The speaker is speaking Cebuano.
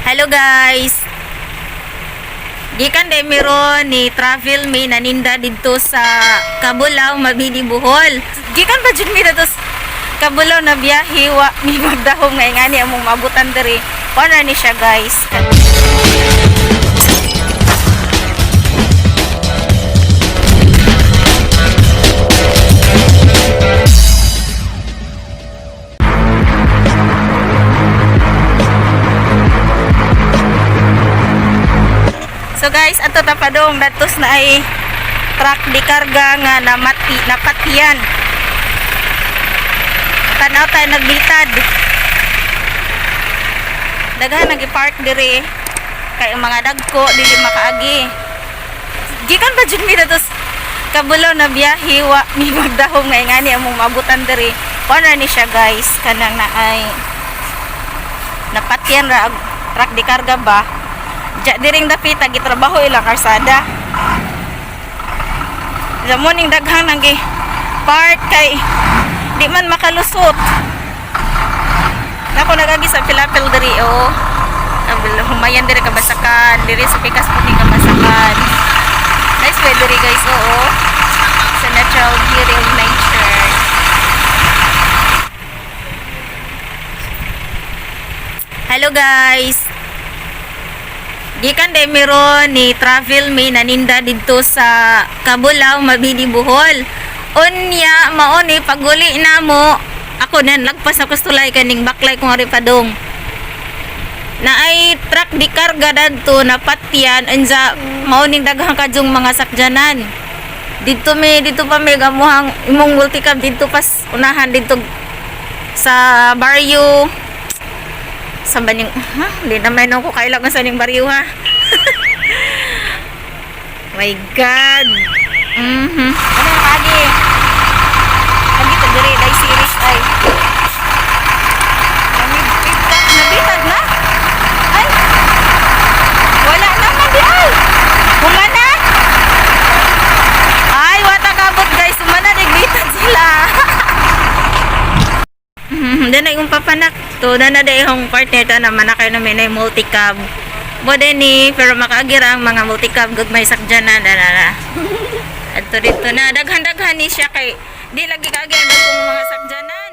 Hello guys. Gikan day meron ni travel mi naninda didto sa Cabulao, Mabini, Bohol. Gikan ba jud mi didto sa Cabulao na biyahe, wa mi magdahom nga ingani among maabutan diri. Kuan ni siya, guys. So guys, ato ta padong datos na ay truck di karga nga namati napatyan. Tanaw tayo nagbitad. Daghan nag-park diri kay ang mga dagko dili makaagi. Gikan ba jud mi didto sa Cabulao na biyahe, wa mi magdahom nga ingani among maabutan diri. Kuan ni siya, guys, kanang na ay napatyan ra og truck di karga ba. Diya diring dapita gitrabaho ilang karsada. Sa morning daghang nang gi park kay di man makalusot. Nako nagagi sa Pilapil diri oh. Humayan diri kabasakan, diri sa Pikas Puti kabasakan. Nice weather diri, guys, oo. Sa natural beauty of nature. Hello guys. Gikan day meron ni travel mi naninda didto sa Cabulao, Mabini, Bohol. Unya mao ni paguli namo, ako nan lagpas ako sa tulay kaning baklay ko nga padong. Na ay truck di karga dadto napatyan unsa mao ning daghang kadyong mga sakyanan. Didto mi didto pa mi gamuhang imong multicab didto pas unahan didto sa baryo sa baning ha, di naman ako kailangan sa ning baryo ha. My God. Ano yung agi? Agi to diri dai series ay. Nabitad, nabitad na. Ay. Wala naman di ay. Humana. Ay, wata kabot guys, humana nagbitad sila. Dan na yung papanak to, na na yung partner ta naman na kayo namin ay multicab. Bode ni, pero makaagira ang mga multicab, gugmay sakjanan, na na na. Adto dito na, daghan-daghan ni siya kay di lagi kaagi ang dagkong mga sakjanan.